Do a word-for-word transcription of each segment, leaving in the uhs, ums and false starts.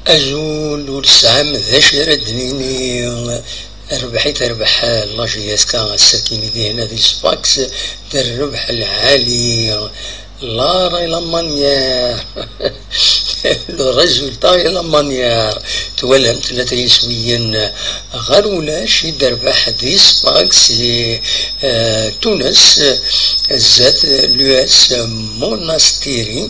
Azul, ur tesɛam d acu ara d-nini. Rbeḥ i terbeḥ la J S K ass-agi dihin di Sfax, d rrbeḥ lɛali. L'art et la manière. Le résultat et la manière. Twalamt tlata yiswiyen ɣer ulac i d-rbeḥ di Sfax si, eh, Tunes, zdat l'U S Monastiri,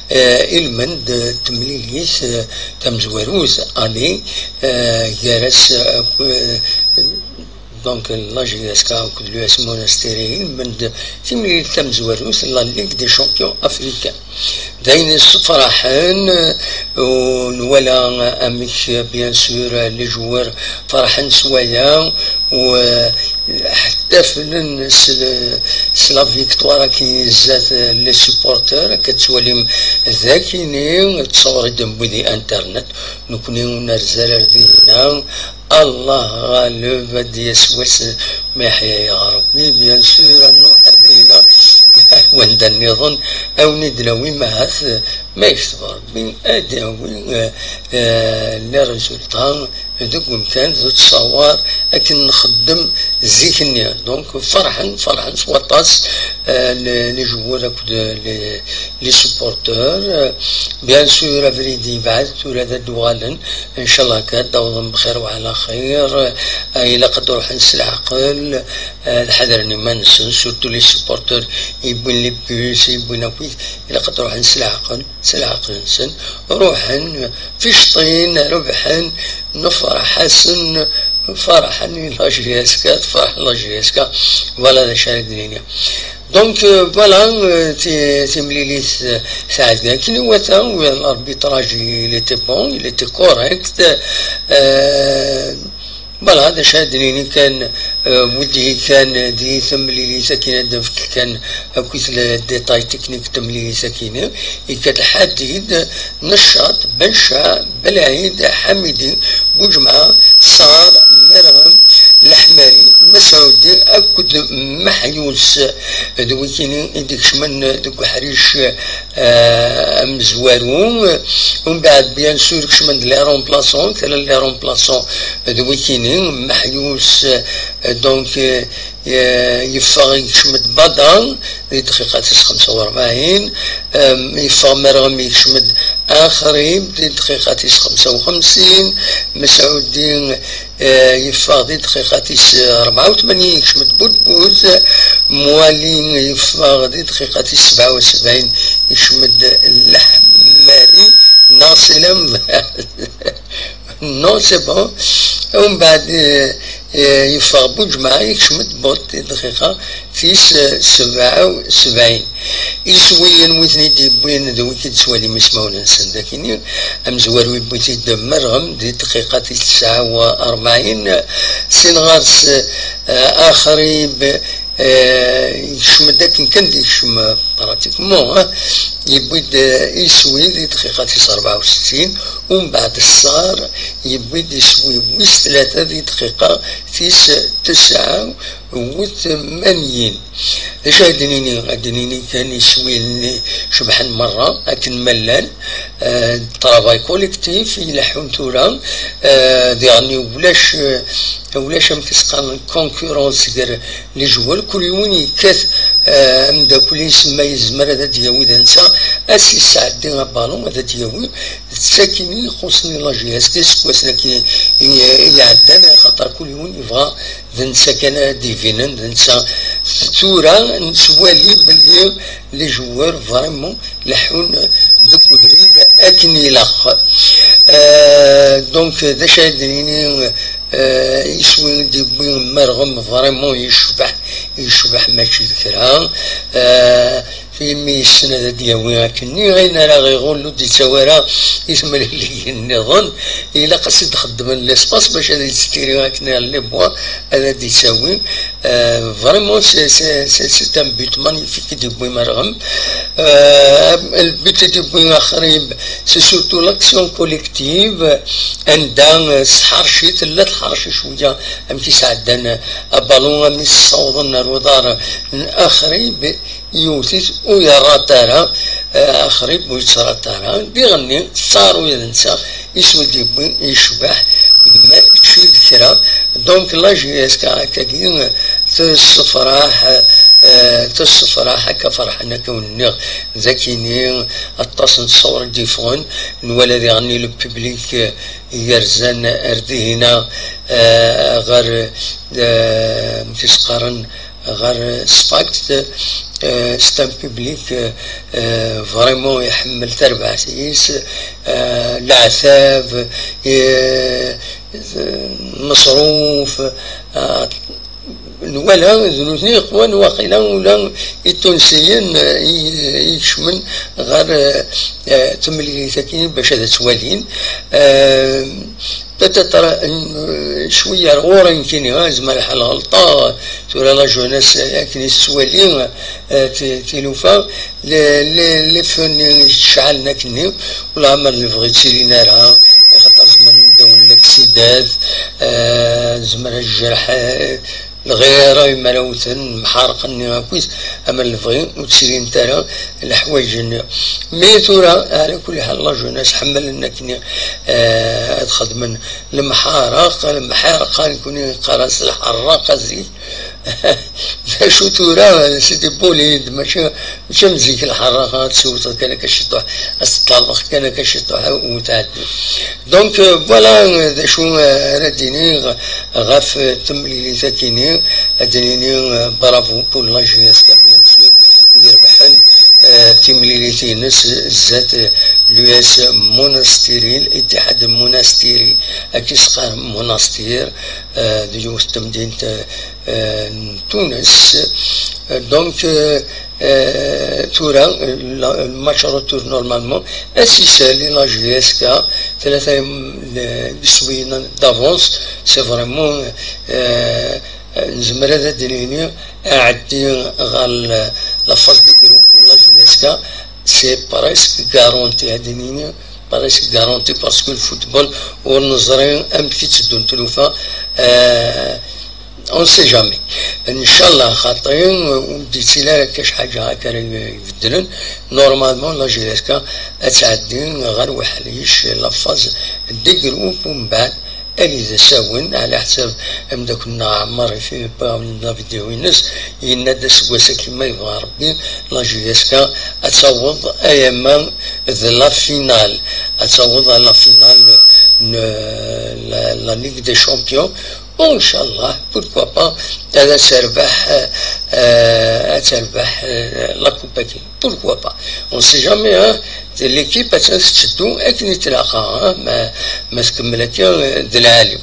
eh, ilmend temlilit, eh, tamezwarut, Ali, eh, gar-as, eh, donc la J S K akked l'U S Monastiri, ilmend timlilit tamezwarut, la Ligue des Champions Africains. D ayen yessefraḥen, u nwala amek, bien sûr, les joueurs ferḥen s waya, u ḥettaflen s, s la victoire akken zdat les supporters, akka tettwalim d akini, ttṣawar i d-newwi di internet, nekni ur nerzi ara ar dihina, Allah ɣaleb, ad d-yas wass ma yeḥya-yaɣ Rebbi, bien sûr, ad nruḥ ar dihina, ar wanda nniḍen, a wen-id-nawi, ma ahat, ma yekteb Rebbi, ad d-yawi, eh, eh, les résultats deg umkan d ttṣawar akken nxeddem zik-nni. Donc, ferḥen, ferḥen s waṭas, eh, les, les joueurs akked les, les supporters. Eh, bien sûr, abrid yebɛed, tura ad d-uɣalen. Ncallah akka ad d-awḍen bxir wa ɛla xir. Eh, ilaq ad ruḥen s leɛqel, eh, ad ḥadren iman-nsen, surtout les supporters yewwin les puces, yewwin akk, ilaq ad ruḥen s leɛqel, s leɛqel-nsen. Ruḥen, ficeṭin, rebḥen, nefreḥ-asen, ferḥen i la J S K, tefreḥ la J S K. Voilà d acu ara d-nini. Donc, euh, voilà, euh, ti-, timlilit, euh, tɛedda akken iwata, u l'arbitrage, il était bon, il était correct. Euh, voilà, d acu ara d-nini kan, euh, wid i kan di temlilit akken ad d-nefk kan akk les détails techniques n temlilit akkin, ikkat Ḥadid, Neccaṭ, Benca, Belɛid, Ḥamidi, Buǧemɛa, Ṣar, Merɣem, Leḥmari, Masɛudi akked Meḥyus. D wikini i d-ikecmen deg uḥric, eh, amezwaru. Umbeɛd, bien sûr, kecmen-d les remplaçants, kra n les remplaçants d wikini, Meḥyus, eh, donc, eh, eh, yeffeɣ, yekcem-d Bada di dqiqa tis xemsa u rebɛin, em, yeffeɣ Merɣem, yekcem-d Axrib di dqiqa tis xemsa u xemsin, Mesɛudi, eh, yeffeɣ di dqiqa tis rebɛa u tmanyin, yekcem-d Budbuz, Mwali yeffeɣ di dqiqa tis sebɛa u sebɛin, yekcem-d Leḥmari, neɣ c'est l'inverse. Non, c'est bon. Umbeɛd, eh, eh, yeffeɣ Buǧemɛa, yekcem-d But di dqiqa tis, eh, sebɛa u sebɛin. Iswiyen wi ten-id-yewwin d wigi d-tettwalim ismawen-nsen dakini, amezwaru yewwi-t-id Merɣem di dqiqa tis tesɛa u rebɛin, sin ɣer-s, eh, Axrib, eh, yekcem-d akken kan d-yekcem, eh, pratiquement, eh, yewwi-d, eh, iswi di dqiqa tis rebɛa u settin, umbeɛd Ṣṣar yewwi-d iswi wis tlata di dqiqa tis tesɛa u tmanyin. D acu ad d-nini? Ad d-nini kan iswi-nni cebḥen merra akken ma llan. Eh, travail collectif i ileḥḥun tura. Eh, diɣen ulac, eh, ulac amek i s-qqaren concurrence gar les joueurs. Kul yiwen yekkat, eh, ameddakel-is ma yezmer ad d-yawi d netta, ad s-yesɛeddi abalun ad d-yawi. D takin i ixuṣṣen i la J S K iseggasen akken i, i, i iɛeddan, axaṭer kul yiwen yebɣa d netta kan ara d-ibinen, d netta. Tura nettwali belli les joueurs vraiment leḥḥun deg ubrid akken ilaq. Euh, donc, d acu ay d-nini, euh, iswi d-yewwi Merɣem vraiment yecbeḥ, yecbeḥ mačči d kra. Euh, imi yessen ad d-yawi akkenni, ayen ara ɣ-iɣull ur d-yettawi ara i temliliyin nniḍen, ilaq ad s-id-xeddmen l'espace bac ad yettiri akken les bois ad d-yettawi. Euh, vraiment, c'est, c'est, c'est, c'est un but magnifique i d-yewwi Merɣem. Euh, le but i d-yewwi Axrib, c'est surtout l'action collective, anda, euh, s tḥerci, tella tḥerci cwiya, amek i sɛeddan abalun, amek i s-ssawḍen ar uḍar n Axrib, yewwet-it ur yerrat ara. Axrib ur yettɣaṭ ara, diɣenni tettaruy d netta iswi d-yewwi yecbeḥ, mačči d kra. Donc la J S K akkagi tessefraḥ, eh, tessefraḥ akka ferḥen, akka wen-nniɣ d akini aṭas n ṣṣur i d-yeffɣen, nwala diɣenni le public, eh, yerzan ar dihina, eh, ɣer, eh, amek i s-qqaren, ɣer Sfakt, eh, c'est un public, eh, eh, vraiment iḥemmel tarbaɛt-is, eh, leɛtab, eh, meṣruf, eh, nwala d nutni iqwan waqila ula itunsiyen, eh, i, i ikecmen ɣer, eh, eh, temlilit-agi bac ad tt-walin. Eh, Peut-être, euh, cwiya ar ɣur-i nekkini, ah, yezmer lḥal ɣelṭeɣ, tura la jeunesse akken i tettwali, euh, ti-, tilufa, les, les, les feux-nni i tceɛlen akkenni, ur leɛmer lebɣi ttilin ara, axaṭer zemren ad d-awin laksidat, euh, zemren ad jerḥ, euh, lɣira, imrawten, mḥarqen-nni akkit, ama lebɣi ur ttilint ara leḥwayeǧ-nni. Mais tura, ala kulli ḥal, la jeunesse ḥemmlen akkenni, eh, ad xedmen lemḥaraq, lemḥarqa, nekkni neqqar-as lḥerraqa zik. D acu tura, c'est des bolides, mačči, mačči am zik lḥerraqa, ad tewteḍ kan akka ciṭuḥ, ad teṭṭalleḍ kan akka ciṭuḥ, u tɛeddi. Donc, euh, voilà, euh, d acu, euh, ara d-iniɣ ɣef, euh, temlilit-agi-nni, ad d-nini, euh, bravo pour la J S K, bien sûr, i irebḥen, euh, timlilit-ines zdat, euh, l'U S Monastiri, l'Ittihad Monastiri, akken i s-qqaren Monastir, euh, d yiwet n temdint, euh, euh, n Tunes. Euh, donc, euh, euh, tura, euh, la, le match retour normalement, ad s-isali la J S K, tlata yem-, n yiswiyen d'avance, c'est vraiment, euh, nezmer ad d-nini, aɛeddi ɣer la, la phase de groupe, la J S K, c'est presque garanti, ad d-nini, presque garanti, parce que le football, ur neẓri amek i tteddun tlufa, euh, on sait jamais. Ncallah xaṭi, ur d-yettili ara akka ḥaǧa akka ara ibeddlen. Normalement, la J S K ad tɛeddi ɣer weḥric, la phase de groupe, umbeɛd ad d-asawen, ɛla ḥsab ameddakel-nneɣ Ɛmar i iwin la vidéo-ines, yenna-d aseggas-agi ma yebɣa Rebbi, la J S K ad taweḍ ayama d la finale, ad taweḍ à la finale n la, la Ligue des Champions, Inchallah, pourquoi pas, ad terbeḥ, euh, ad terbeḥ, euh, la coupe-agi. Pourquoi pas? On sait jamais, hein. L'équipe ad tetteddu akken i tlaq, hein, ma, ma tkemmel akka, euh, d lɛali.